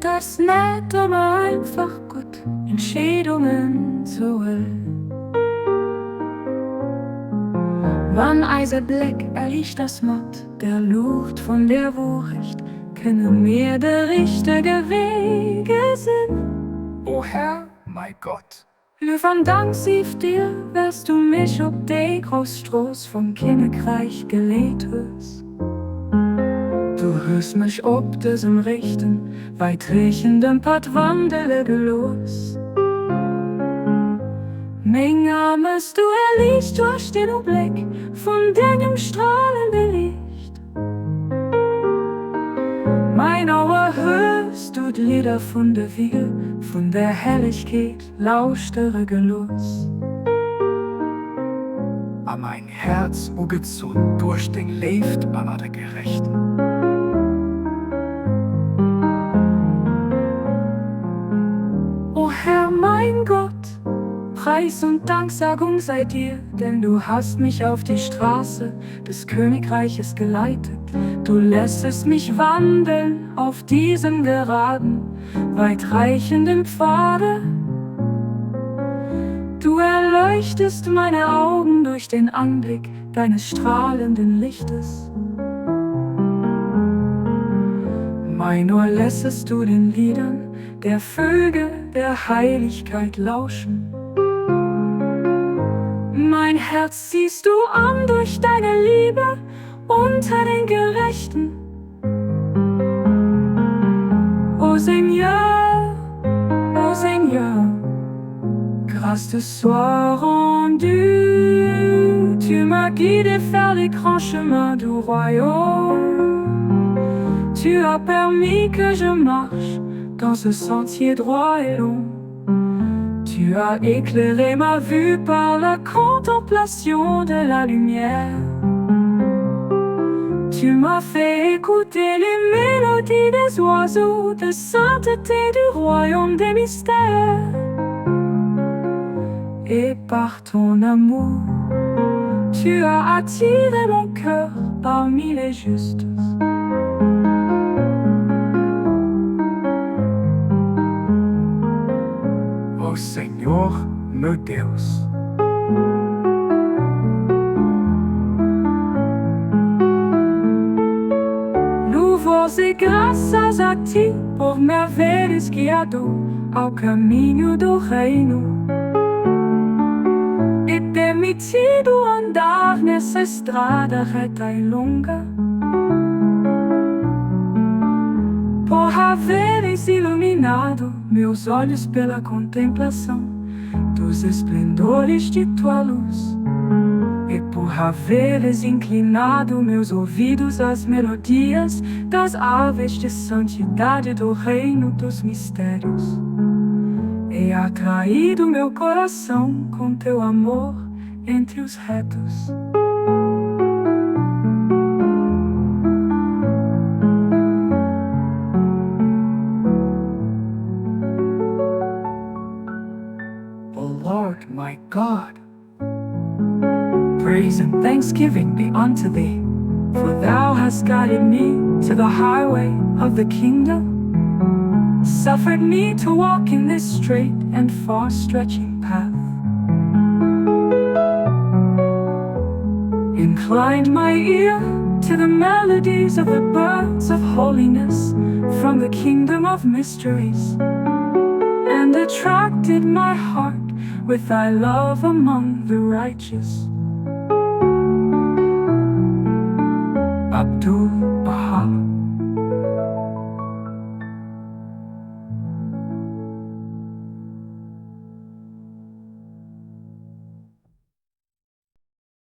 Et ass net ëmmer einfach gutt Entscheedungen ze huelen. Wann eise Bléck erliicht ass mat der Luucht vun der Wuurecht, kënne mir de richtege Wee gesinn. O Här, mäi Gott! Luef an Dank sief dir, well s du mech op déi grouss Strooss vum Kinnekräich geleet hues. Du hues mech op dësem rechten, wäitreechenden Pad wandele gelooss. Meng Aen hues du erliicht duerch den Ubléck vun dengem stralende Liicht. Mein Ouer hues du d'Lidder vun de Vigel vun der Herrlechkeet lauschtere gelooss. A mäin Häerz ugezunn duerch deng Léift ënner de Gerechten. O Här, mein Gott, Preis und Danksagung sei dir, denn du hast mich auf die Straße des Königreiches geleitet. Du lässest mich wandeln auf diesem geraden, weitreichenden Pfade. Du erleuchtest meine Augen durch den Anblick deines strahlenden Lichtes. Mein Ohr lässest du den Liedern der Vögel der Heiligkeit lauschen. Mein Herz ziehst du an durch deine Liebe unter den Gerechten. O Seigneur, o Seigneur, grâce te soit rendue. Tu m'as guidé vers les grands chemins du royaume. Tu as permis que je marche dans ce sentier droit et long. Tu as éclairé ma vue par la contemplation de la lumière. Tu m'as fait écouter les mélodies des oiseaux de sainteté du royaume des mystères. Et par ton amour, tu as attiré mon cœur parmi les justes. Ó Senhor, meu Deus. Louvores e graças a ti por me haveres guiado ao caminho do reino e permitido andar nessa estrada reta e longa. Por haveres iluminado meus olhos pela contemplação dos esplendores de tua luz e por haveres inclinado meus ouvidos às melodias das aves de santidade do reino dos mistérios e atraído meu coração com teu amor entre os retos. O Lord my God, praise and thanksgiving be unto thee, for thou hast guided me to the highway of the kingdom, suffered me to walk in this straight and far-stretching path. Inclined my ear to the melodies of the birds of holiness from the kingdom of mysteries, and attracted my heart with thy love among the righteous. Abdul.